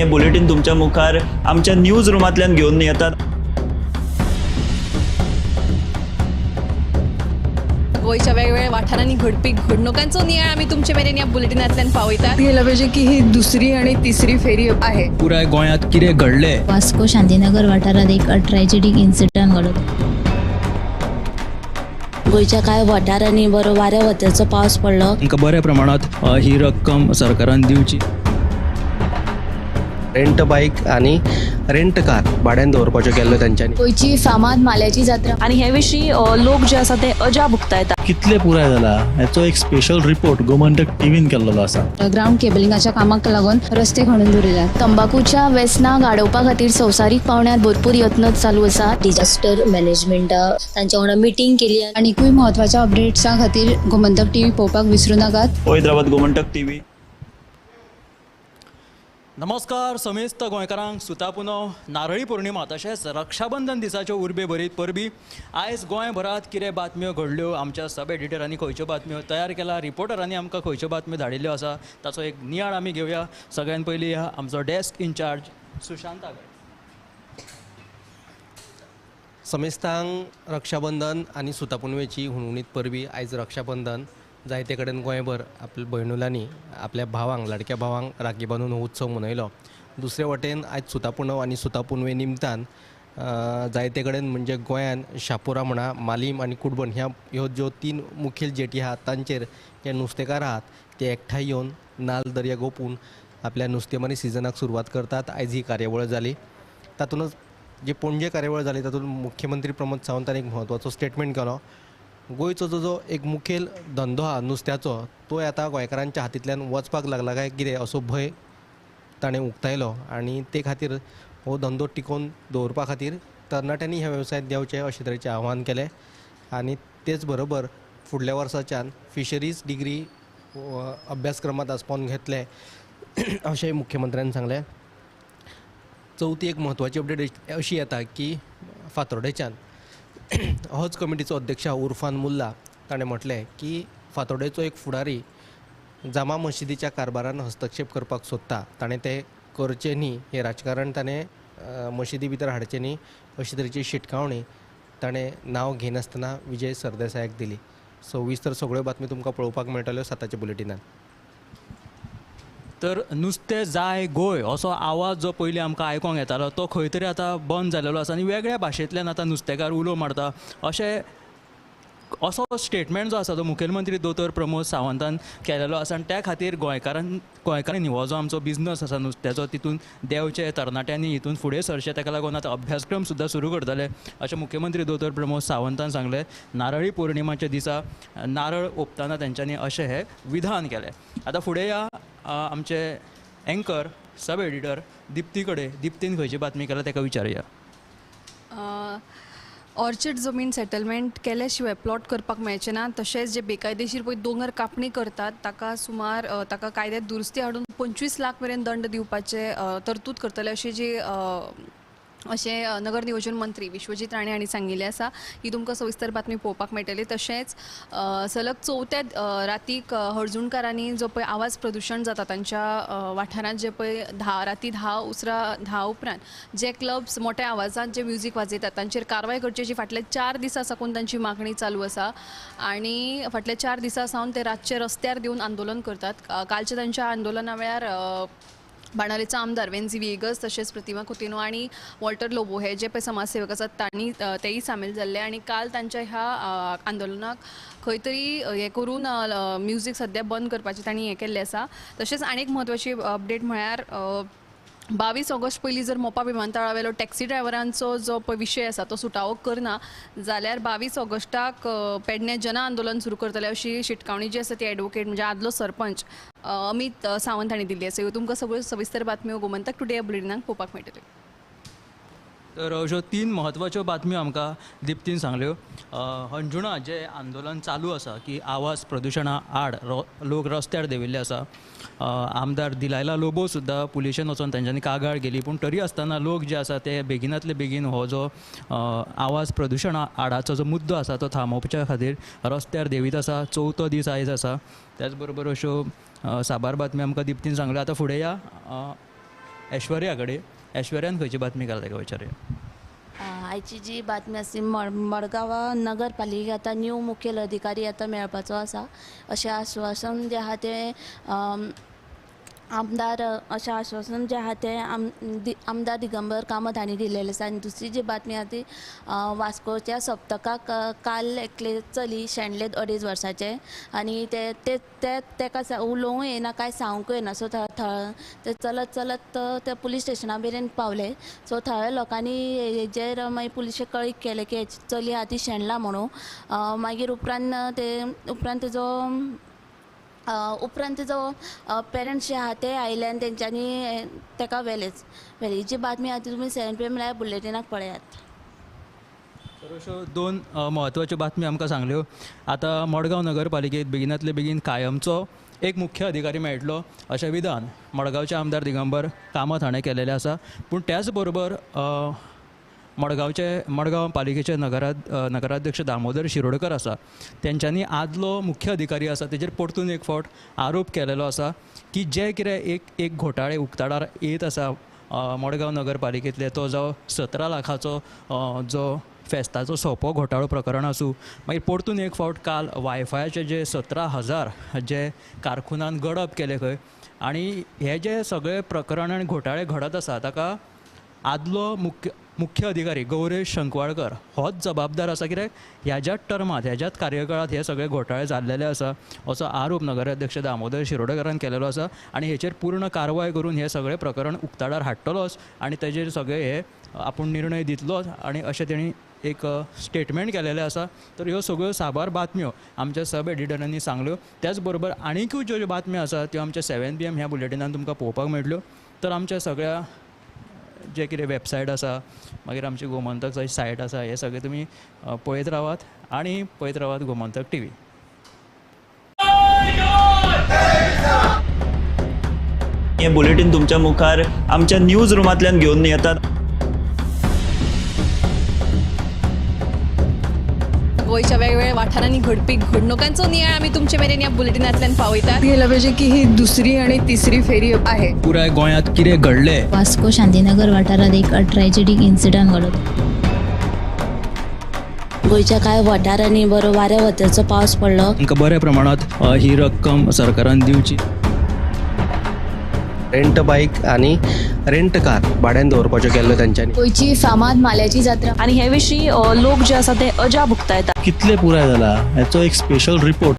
आनी हें बुलेटीन तुमच्या मुखार आमच्या न्यूज रुमांतल्यान घेवन येतात. गोंयच्या वेगवेगळ्या वाठारांनी घडपी घडणुकांचो नियाळ आमी तुमचे मेरेन ह्या बुलेटिनांतल्यान पावयतात. गेलं पाहिजे की ही दुसरी आणि तिसरी फेरी आहे. पुराय गोंयांत कितें घडलें. वास्को शांतीनगर वाठारांत एक ट्रॅजेडीक इन्सिडंट घडलो. गोंयच्या कांय वाठारांनी बरो वाऱ्या वताचो पावस पडलो. तांकां बऱ्या प्रमाणांत ही रक्कम सरकारान दिवची. रेंट बायक आनी रेंट कार भाड्यान दवरपाच्यो केल्ल्यो तेंच्यांनी. गोंयची फामाद माल्याची जात्रा आनी हे विशीं लोक जे आसा ते अजाप उक्तायता. कितले पुराय जाला हेचो एक स्पेशल रिपोर्ट गोमंतक टीव्हीन केल्लो आसा. ग्राउंड केबलिंगाच्या कामाक लागून रस्ते खणून दवरिल्यात. तंबाकूच्या वेसनाक आडोवपा खातीर संवसारीक पावंड्यार भरपूर यत्न चालू आसा. डिजास्टर मॅनेजमेंटा तांच्या वांगडा मिटींग केली. आनीकूय म्हत्वाच्या अपडेट्सां खातीर गोमंतक टीव्ही पळोवपाक विसरू नाकात. पळयत रावात गोमंतक टीव्ही. नमस्कार समेस्त गोंयकारांक सुता पुनव, नारळी पौर्णिमा तशेंच रक्षाबंधन दिसाच्यो उर्बे भरीत परबी. आयज गोंयभरांत कितें बातम्यो घडल्यो, आमच्या सब एडिटरांनी खंयच्यो बातम्यो तयार केला, रिपोर्टरांनी आमकां खंयच्यो बातम्यो धाडिल्ल्यो आसा ताचो एक नियाळ आमी घेवया. सगळ्यान पयलीं आमचो डेस्क इन्चार्ज सुशांत आगड. समेस्तांक रक्षाबंधन आनी सुता पुनवेची हुनहुनीत परबी. आयज रक्षाबंधन जायते कडेन गोंयभर आपल्या भयणुलांनी आपल्या भावांक, लाडक्या भावांक राखी बांदून हो उत्सव मनयलो. दुसरे वटेन आयज सुता पुनव आनी सुता पुनवे निमतान जायते कडेन म्हणजे गोंयान शापोरा म्हणा, मालीम आनी कुडबण ह्या ह्यो ज्यो तीन मुखेल जेटी आहात तांचेर जे नुस्तेकार आहात ते एकठांय येवन नाल दर्या गोपून आपल्या नुस्तेमारी सिजनाक सुरवात करतात. आयज ही कार्यावळ जाली. तातूंतच जी पणजे कार्यावळ जाली तातूंत मुख्यमंत्री प्रमोद सावंतान एक म्हत्वाचो स्टेटमेंट केलो. गोंयचो जो जो एक मुखेल धंदो आहा नुस्त्याचो तो आतां गोंयकारांच्या हातींतल्यान वचपाक लागला काय कितें असो भंय ताणें उक्तायलो आनी ते खातीर हो धंदो टिकोवन दवरपा खातीर तरणाट्यांनी ह्या वेवसायांत देंवचें अशे तरेचें आव्हान केलें. आनी तेच बरोबर फुडल्या वर्साच्यान फिशरीज डिग्री अभ्यासक्रमांत आसपावन घेतले अशें मुख्यमंत्र्यान सांगलें. चवथी एक म्हत्वाची अपडेट अशी येता की फातोर्डेच्यान हज कमिटीचो अध्यक्ष उर्फान मुल्ला ताणें म्हटलें की फातोर्डेचो एक फुडारी जामा मशिदीच्या कारभारान हस्तक्षेप करपाक सोदता, ताणें तें करचें न्ही, हें राजकारण ताणें मशिदी भितर हाडचें न्ही अशे तरेची शिटकावणी ताणें नांव घेनासतना विजय सरदेसायाक दिली. सविस्तर सगळ्यो बातमी तुमकां पळोवपाक मेळटल्यो साताच्या बुलेटिनान. तर नुस्तें जाय गोंय असो आवाज जो पयलीं आमकां आयकोंक येतालो तो खंय तरी आतां बंद जालेलो आसा आनी वेगळ्या भाशेंतल्यान आतां नुस्तेकार उलो मारता अशें असो स्टेटमेंट जो आसा तो मुखेलमंत्री दोतोर प्रमोद सावंतान केलेलो आसा. आनी त्या खातीर गोंयकारांनी हो जो आमचो बिजनस आसा नुस्त्याचो तितून देंवचे, तरणाट्यांनी हितून फुडें सरचें, ताका लागून आतां अभ्यासक्रम सुद्दां सुरू करतले अशें मुख्यमंत्री दोतोर प्रमोद सावंतान सांगलें. नारळी पौर्णिमाच्या दिसा नारळ ओंपतना तेंच्यांनी अशें हें विधान केलें. आतां फुडें या आमचे एंकर सब एडिटर दिप्ती कडेन. दिप्तीन खंयची बातमी केल्या ताका विचारुया. ऑर्चर्ड जमीन सेटलमेंट केल्या शिवाय प्लॉट करपाक मेळचें ना. तशेंच जे बेकायदेशीर पळय दोंगर कापणी करतात ताका सुमार ताका कायद्यात दुरुस्ती हाडून 25 लाख मेरेन दंड दिवपाचे तरतूद करतले अशी जी अशें नगर नियोजन मंत्री विश्वजीत राणे हांणी सांगिल्लें आसा. ही तुमकां सविस्तर बातमी पळोवपाक मेळटली. तशेंच सलग चवथ्या रातीक हळजुणकारांनी जो पळय आवाज प्रदुशण जाता तांच्या वाठारांत जे पळय राती 10 उपरांत जे क्लब्स मोठ्या आवाजांत जे म्युजीक वाजयतात तांचेर कारवाय करची अशी फाटल्या 4 दिसां साकून तांची मागणी चालू आसा आनी फाटल्या 4 दिसां सावन ते रातचे रस्त्यार देवन आंदोलन करतात. कालच्या तांच्या आंदोलना वेळार बाणावलेचो आमदार वेन्झी व्हिएगस तशेंच प्रतिमा कुतिन्हो आनी वॉल्टर लोबो हे जे पळय समाजसेवक आसात तांणी तेय सामील जाल्ले आनी काल तांच्या ह्या आंदोलनाक खंय तरी हें करून म्युजीक सद्या बंद करपाचें तांणी हें केल्लें आसा. तशेंच आनी एक म्हत्वाची अपडेट म्हळ्यार 22 ऑगस्ट पयलीं जर मोपा विमानतळावेलो टॅक्सी ड्रायव्हरांचो जो पळय विशय आसा तो सुटावो करना जाल्यार 22 ऑगस्टाक पेडणे जन आंदोलन सुरू करतले अशी शिटकावणी जी आसा ती एडवोकेट म्हणजे आदलो सरपंच अमित सावंत हांणी दिल्ली आसा. ह्यो तुमकां सगळ्यो सविस्तर बातम्यो गोमंतक टुडे बुलेटिनाक पळोवपाक मेळटल्यो. तर अश्यो 3 म्हत्वाच्यो बातम्यो आमकां दिप्तीन सांगल्यो. हणजुणा जें आंदोलन चालू आसा की आवाज प्रदुशणा आड लोक रस्त्यार देंविल्ले आसा. आमदार दिलायला लोबो सुद्दां पुलिशेन वचोन तेंच्यांनी कागाळ केली, पूण तरी आसतना लोक जे आसा ते बेगिनांतले बेगीन हो जो आवाज प्रदुशणा आडाचो जो मुद्दो आसा तो थांबोवच्या खातीर रस्त्यार देंवीत आसा. चवथो दीस आयज आसा. त्याच बरोबर अश्यो साबार बातम्यो आमकां दिप्तीन सांगल्यो. आतां फुडें या ऐश्वर्या कडेन. ऐश्वर्यान खंयची बातमी घाला ताका विचारुया. आयची जी बातमी आसा ती मडगांवां नगरपालिके आतां न्यू मुखेल अधिकारी आतां मेळपाचो आसा अशें आश्वासन जें आहा तें आमदार अशें आश्वासन जें आहा तें आमदार दिगंबर कामत हांणी दिलेलें आसा. आनी दुसरी जी बातमी आहा ती वास्कोच्या सप्तकाक काल एकले चली शेणलें 2.5 वर्साचें आनी ते ते तेका उलोवंक येना, कांय सांगूंक येना. सो ते चलत चलत ते पुलीस स्टेशना मेरेन पावले. सो थळाव्या लोकांनी हेजेर मागीर पुलिशेक कळीत केलें की चली आहा ती शेणला म्हणून. मागीर उपरांत ते उपरांत तेजो उपरांत तेजो पेरंट्स जे आहा ते आयले आनी तेंच्यांनी तेका व्हेलेच. ही जी बातमी आहा ती तुमी 7 PM live बुलेटिनाक पळयात. तर अश्यो दोन म्हत्वाच्यो बातमी आमकां सांगल्यो. आतां मडगांव नगरपालिकेंत बेगिनातले बेगीन कायमचो एक मुख्य अधिकारी मेळटलो अशें विधान मडगांवचे आमदार दिगंबर कामत हाणें केलेलें आसा. पूण त्याच बरोबर मडगांव पालिकेचे नगराध्यक्ष दामोदर शिरोडकर आसा तेंच्यांनी आदलो मुख्य अधिकारी आसा तेजेर परतून एक फावट आरोप केलेलो आसा की जे कितें एक एक घोटाळे उक्ताडार येत आसा मडगांव नगरपालिकेंतले, तो जावं 17 लाखाचो जो फेस्ताचो सोपो घोटाळो प्रकरण आसूं, मागीर परतून एक फावट काल वायफायाचे जे 17,000 जे कारकुनान गडप केले खंय, आनी हे जे सगळे प्रकरण आनी घोटाळे घडत आसा ताका आदलो मुख्य अधिकारी गौरेश शंकवाळकर होच जबाबदार आसा. कित्याक ह्याच्याच टर्मांत ह्याच्याच कार्यकाळांत हे सगळे घोटाळे जाल्लेले आसा असो आरोप नगराध्यक्ष दामोदर शिरोडकरान केलेलो आसा आनी हेचेर पूर्ण कारवाय करून हे सगळे प्रकरण उक्ताडार हाडटलोच आनी तेजेर सगळे हे आपूण निर्णय दितलोच आनी अशें तेणी एक स्टेटमेंट केलेलें आसा. तर ह्यो सगळ्यो साबार बातम्यो आमच्या सब एडिटरांनी सांगल्यो. त्याच बरोबर आनीकूय ज्यो ज्यो बातम्यो आसा त्यो आमच्या 7 PM ह्या बुलेटिनान तुमकां पळोवपाक मेळटल्यो. तर आमच्या सगळ्या जे कितें वेबसायट आसा, मागीर आमची गोमंतक सायट आसा, हे सगळे तुमी पळयत रावात आनी पळयत रावात गोमंतक टीव्ही. हे बुलेटीन तुमच्या मुखार आमच्या न्यूज रुमांतल्यान घेवन येतात. गोंयच्या वेगवेगळ्या वाठारांनी घडपी घडणुकांचो नियाळ आमी तुमचे मेरेन ह्या बुलेटिनांतल्यान पावयतात. गेलं पाहिजे की ही दुसरी आणि तिसरी फेरी आहे. पुराय गोंयांत कितें घडलें, वास्को शांतीनगर वाठारांत एक ट्रॅजेडीक इन्सिडंट घडलो. गोंयच्या कांय वाठारांनी बरो वाऱ्या वताचो पावस पडलो. तांकां बऱ्या प्रमाणांत ही रक्कम सरकारान दिवची. रेंट बायक आनी रेंट कार भाड्यान दवरपाच्यो केल्ल्यो तेंच्यांनी. गोंयची फामाद माल्याची जात्रा आनी हे विशीं लोक जे आसा ते अजाप उक्तायतात. कितले पुराय जाला हेचो एक स्पेशल रिपोर्ट.